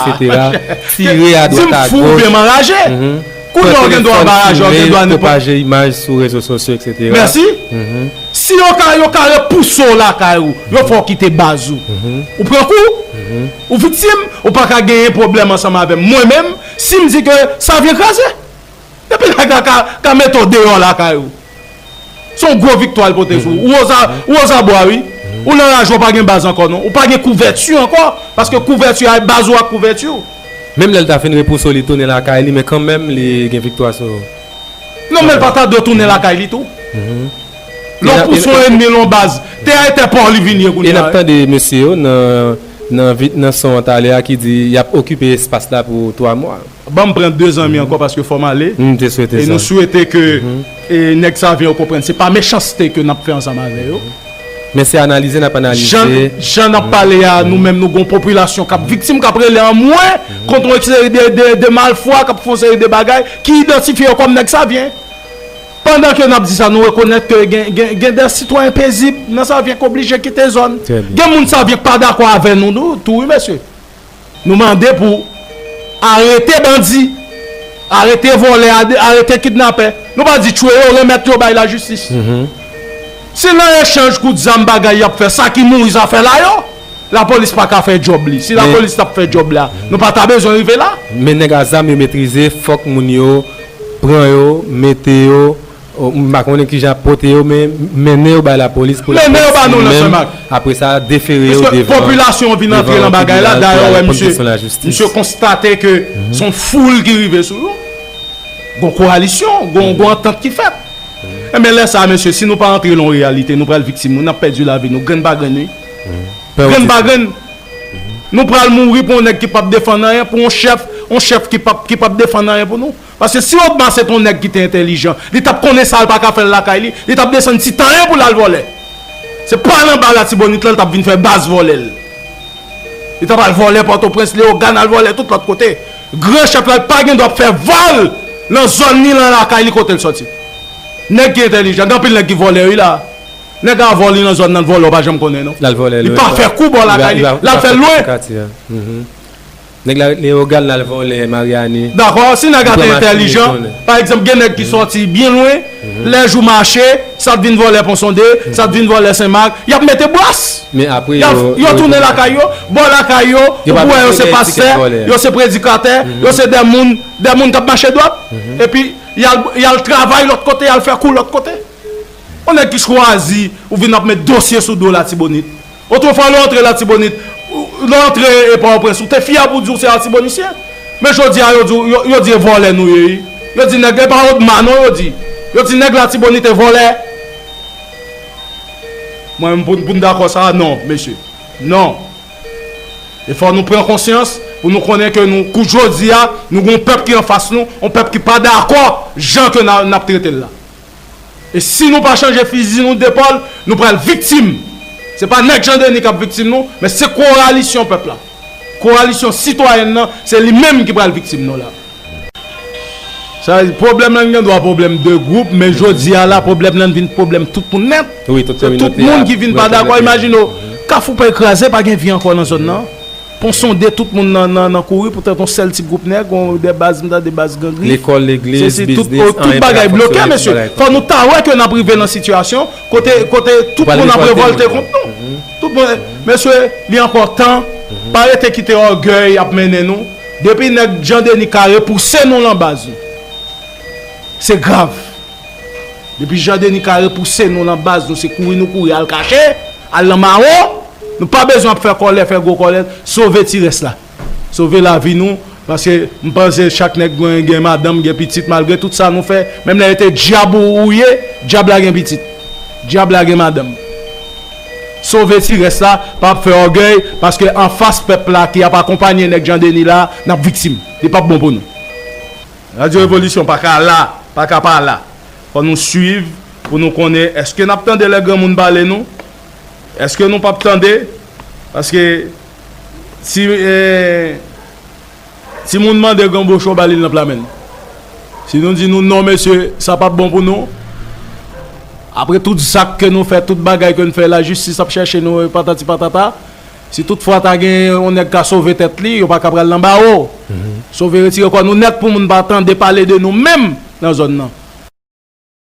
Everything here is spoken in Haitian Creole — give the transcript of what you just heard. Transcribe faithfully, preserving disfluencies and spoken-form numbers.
etsetera. Tire adwat agoch. Di m fou oubyen m anraje. Kounye a w gen dwa anraje, w gen dwa nenpòt. Pran telefòn, filme, pwopaje imaj sou rezo sosyo, etsetera. Mèsi. Si yo ka, yo ka repouse w lakay ou, yo fè w kite baz ou. Ou pran kou, ou viktim, ou pa ka genyen pwoblèm ansanm avè m. Mwen menm, si m di ke Savyen kraze, depi nèg la ka, ka mete w deyò lakay ou, se yon gwo viktwa l pote sou ou. Ou ozabwa, wi. Ou nan raje, ou pa gen baz ankò, non. Ou pa gen kouvèti ankò, paske kouvèti a, baz ou ak kouvèti w. Menm lè l ta fin repouse w, li tounen lakay li, men kanmenm, li gen viktwa sou ou. Non, men l pa ta dwe tounen lakay li tou. Lè w pouse yon ennmi l yon baz, te a etè pa w li vin ye kounye a. E n ap tande mesye yo nan, nan, vi- nan son an talè a ki di y ap okipe espas la pou twa mwa. Ban m pran de zanmi ankò paske fò m ale. M te swete sa. E nou swete ke e, nèg Savyen yo konprann se pa mechanste ke n ap fè ansanm avè yo. Men se analize n ap analize. Jan, jan n ap pale a, nou menm nou gon popilasyon k ap viktim, k ap rele anmwe kont yon seri de, de, de malfwa k ap fè yon seri de bagay ki idantifye yo kòm nèg Savyen. Pandan ke n ap di sa, nou rekonèt ke gen, gen, gen de sitwayen pezib nan Savyen k oblije kite zòn. Gen moun Savyen k pa dakò avè nou, nou tou, wi, mesye. Nou mande pou arete bandi, arete vòlè, ade- arete kidnapè. Nou pa di tchwe yo, remèt yo bay lajistis. Si nan echanj kout zam bagay y ap fè, sa ki mouri zafè la yo, lapolis pa ka fè djòb li. Si lapolis t ap fè djòb la, nou pa ta bezwen rive la. Men nèg a zam yo metrize, fòk moun yo pran yo, mete yo, m pa konnen kijan ap pote yo, men mennen yo bay lapolis pou lapolis. Mennen yo ba nou nan Senmak. Apre sa, defere yo devan, devan tribinal pou al reponn kesyon lajistis. Misye konstate ke se yon foul ki rive sou yo. Gon kowalisyon, gon, gon antant ki fèt. Enben, lè sa a, mesye, si nou pa antre nan yon reyalite, nou pral viktim, nou, n ap pèdi lavi nou, grenn pa grenn, wi. Grenn pa grenn. Nou pral mouri pou yon nèg ki p ap defann anyen, pou yon chèf, yon chèf ki p ap, ki p ap defann anyen pou nou. Paske si Odma se t on nèg ki te entèlijan, li t ap konnen sa l pa ka fè l lakay li, li t ap desann Ti Tanyen pou l al vòlè. Se pa nan ba Latibonit la l t ap vin fè baz vòlè l. Li t ap al vòlè Pòtoprens, Leyogàn, al vòlè tout lòt kote. Gran chèf la, li pa gen dwa ap fè vòl nan zòn ni nan lakay li kote l sòti. Nèg ki entèlijan, gen anpil nèg ki vòlè wi la. Nèg a vòlè nan zòn nan, vòlè w pa janm konnen non. L al vòlè lwen. Li pa fè kou bò lakay li, l al fè lwen. Nèg la ret Leyogàn, l al vòlè Maryani. Dakò, si nèg la te entèlijan, pa egzanp, gen nèg ki sòti byen lwen, lè jou mache, sa t vin vòlè Pon Sonde, sa t vin vòlè Senmak, y ap mete bras. Men apre yo, yo tounen lakay yo, bò lakay yo, ou pou wè yo se pastè, yo se predikatè, yo se de moun, de moun k ap mache dwat. Epi, y al, y al travay lòt kote, y al fè kou lòt kote. Yon nèg ki chwazi ou vin ap met dosye sou do Latibonit. Otrefwa, lè w antre Latibonit, lè w antre e Pòtoprens, ou te fyè pou di w se Latibonisyen. Men jodi a, yo di, yo, yo di e vòlè nou ye, wi. Yo di nèg, e pa Odma non, yo di. Yo di nèg Latibonit e vòlè. Mwen menm, pou, pou n dakò sa, non, mesye. Non. E fò nou pran konsyans pou nou konnen ke nou, kou jodi a, nou gon pèp ki anfas nou, yon pèp ki pa dakò jan ke n a, n ap trete l la. E si nou pa chanje fizi nou depòl, nou pral viktim. Se pa nèg Jan Deni k ap viktim nou, men se kowalisyon pèp la. Kowalisyon sitwayèn nan, se li menm ki pral viktim nou la. Sa vle di, pwoblèm lan gen dwa pwoblèm de gwoup, men jodi a la, pwoblèm lan vin pwoblèm tout moun nèt. Wi, tout kominote a. Se tout moun ki vin pa dakò. Imajine w, Kafou pè kraze, pa gen vi ankò nan zòn nan. Pon Sonde, tout moun nan, nan, nan kouri, poutèt yon sèl ti gwoup nèg, yon de baz, m tande baz Gangri. Lekòl, legliz, biznis, tout, tout bagay bloke, mesye. Fò nou ta wè ke n ap rive nan sitiyasyon kote, kote tout moun ap revòlte kont nou. Tout moun, mesye, li ankò tan. Pa rete kite ògèy ap mennen nou. Depi nèg Jan Deni ka repouse nou nan baz nou, se grav. Depi Jan Deni ka repouse nou nan baz nou, se kouri nou kouri al kache, al nan mawon. Nou pa bezwen ap fè kòlè, fè gwo kòlè. Sove ti rès la. Sove lavi nou. Paske m panse chak nèg gen, gen madanm, gen pitit, malgre tout sa nou fè, menm lè yo te dyab ou, ou ye, dyab la gen pitit. Dyab la gen madanm. Sove ti rès la, pa ap fè ògèy, paske anfas pèp la ki ap akonpanye nèg Jan Deni la, n ap viktim. Li p ap bon pou nou. Radyo Revolisyon pa ka la, pa ka pa la. Fò nou swiv pou nou konnen èske n ap tande lè granmoun pale nou? Èske nou p ap tande? Paske si, eh, timoun mande granbocho ba li l nan pla men l. Si nou di nou non, mesye, sa p ap bon pou nou. Apre tout zak ke nou fè, tout bagay ke n fè, lajistis ap chèche nou, patati patata. Si tout fwa ta gen yon nèg ka sove tèt li, yo pa ka pral nan bawo. Sove retire kò nou nèt pou moun pa tande pale de nou menm nan zòn nan.